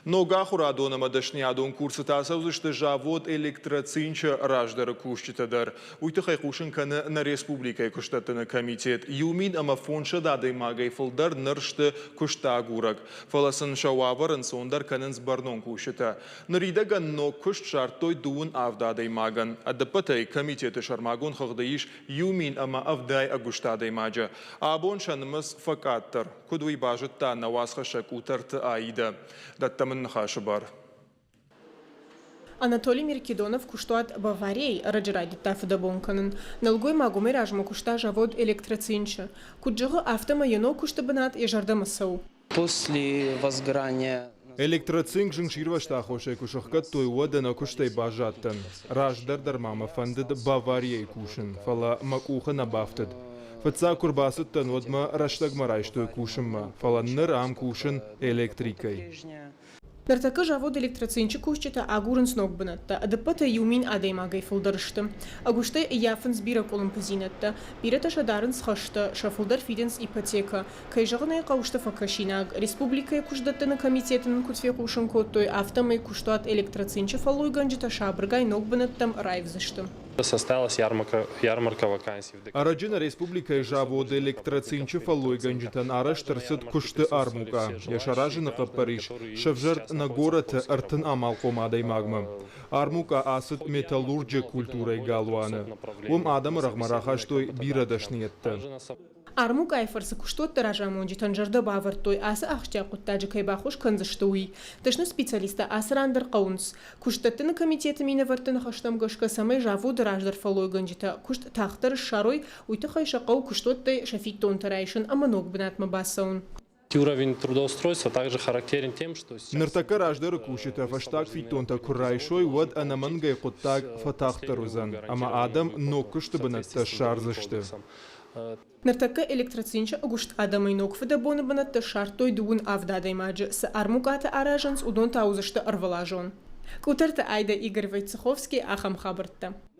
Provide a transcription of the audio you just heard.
Ног ахуырадон ӕмӕ дӕсныйадон курсытӕ ацӕудзысты завод «Электроцинчы» раздӕры кусджытӕ дӕр. Уый тыххӕй хъусын кӕны нӕ республикӕйы куыстдӕттыны комитет. 1500 адӕймагӕй фылдӕр ныр сты куыстагурӕг. Фӕлӕ сын сӕ уавӕр ӕнцондӕр кӕнынц бӕрнон кусджытӕ. Ныридӕгӕн ног куыст ссардтой 37 адӕймагӕн. Ӕдӕппӕтӕй комитеты сӕрмагонд хыгъды ис 1070 ӕгуыст адӕймаджы. Абон сӕ нымӕц фӕкъаддӕр. Куыд уый базыдта нӕ уацхӕссӕг Къутӕрты Аидӕ. Дӕттӕм ын ныхасы бар. Анатолий Меркидонов куыстуат Баварияйы ӕрӕджы райдыдта фыдӕбон кӕнын. Нӕлгоймаг уымӕй размӕ куыста завод «Электроцинчы». Куыд зӕгъы, афтӕмӕй йӕ ног куысты бынат йӕ зӕрдӕмӕ цӕуы. После возгорания Электроцинк зынгсирвӕзты аххосӕй куы сӕхгӕдтой, уӕд ӕнӕ куыстӕй баззадтӕн. Раздӕр дӕр ма мӕ фӕндыд Баварияйы кусын, фӕлӕ мӕ къухы нӕ бафтыд. Фыццаг куы рбацыдтӕн, уӕд мӕ рӕстӕгмӕ райстой кусынмӕ, фӕлӕ ныр ам кусын электрикӕй. Ныртӕккӕ завод «Электроцинчы» кусджытӕ агурынц ног бынӕттӕ. Ӕдӕппӕтӕй 1000 адӕймагӕй фылдӕр сты. Ӕгуыстӕй ӕййафынц бирӕ къуылымпыдзинӕдтӕ. Бирӕтӕ сӕ дарынц хӕстӕ, сӕ фылдӕр фидынц ипотекӕ. Кӕй зӕгъын ӕй хъӕуы, сты фӕкӕсинаг. Республикӕйы куыстдӕттыны комитеты нын куыд фехъусын кодтой, афтӕмӕй куыстуат «Электроцинчы» фӕллойгӕнджытӕ сабыргай ног бынӕттӕм раивдзысты. Состоялась ярмарка, ярмарка вакансий. Ӕрӕджы нӕ республикӕйы завод «Электроцинчы» фӕллойгӕнджытӕн арӕзт ӕрцыд куысты армукъа. Йӕ саразыны хъӕппӕрис сӕвзӕрд нӕ горӕты 30 амалхъом адӕймагмӕ. Армукъа ацыд металлурджы культурӕйы галуаны. Уым адӕмы рӕгъмӕ рахастой бирӕ дӕсныйӕдтӕ. Армукъайы фӕрцы куыстуӕтты разамонджытӕн зӕрдӕ бавӕрдтой, ацы ахсджиаг хъуыддаджы кӕй баххуыс кӕндзысты, уый. Дӕсны специалисттӕ ацы ран дӕр хъӕуынц. Куыстдӕттыны комитеты минӕвӕртты ныхӕстӕм гӕсгӕ, цӕмӕй заводы раздӕр фӕллойгӕнджытӕ куыст тагъддӕр ссарой, уый тыххӕй сӕ хъӕуы куыстуӕттӕй сӕ фиддонтӕ райсын ӕмӕ ног бынатмӕ бацӕуын. Уровень трудоустройства также характерен тем, что сейчас Ныртӕккӕ раздӕры кусджытӕ фӕстаг фиддонтӕ куы райсой, уӕд ӕнӕмӕнгӕй хъуыддаг фӕтагъддӕр уыдзӕн, ӕмӕ адӕм ног куысты бынӕттӕ ссардзысты. Ныртӕккӕ Электроцинчы ӕгуыст адӕмӕй ног фыдӕбоны бынӕттӕ ссардтой 37 адӕймаджы. Цы армукъатӕ аразынц, уыдон та уыдзысты ӕрвылазон. Къутӕрты Айдӕ, Игорь Войцеховский, ахӕм хабӕрттӕ.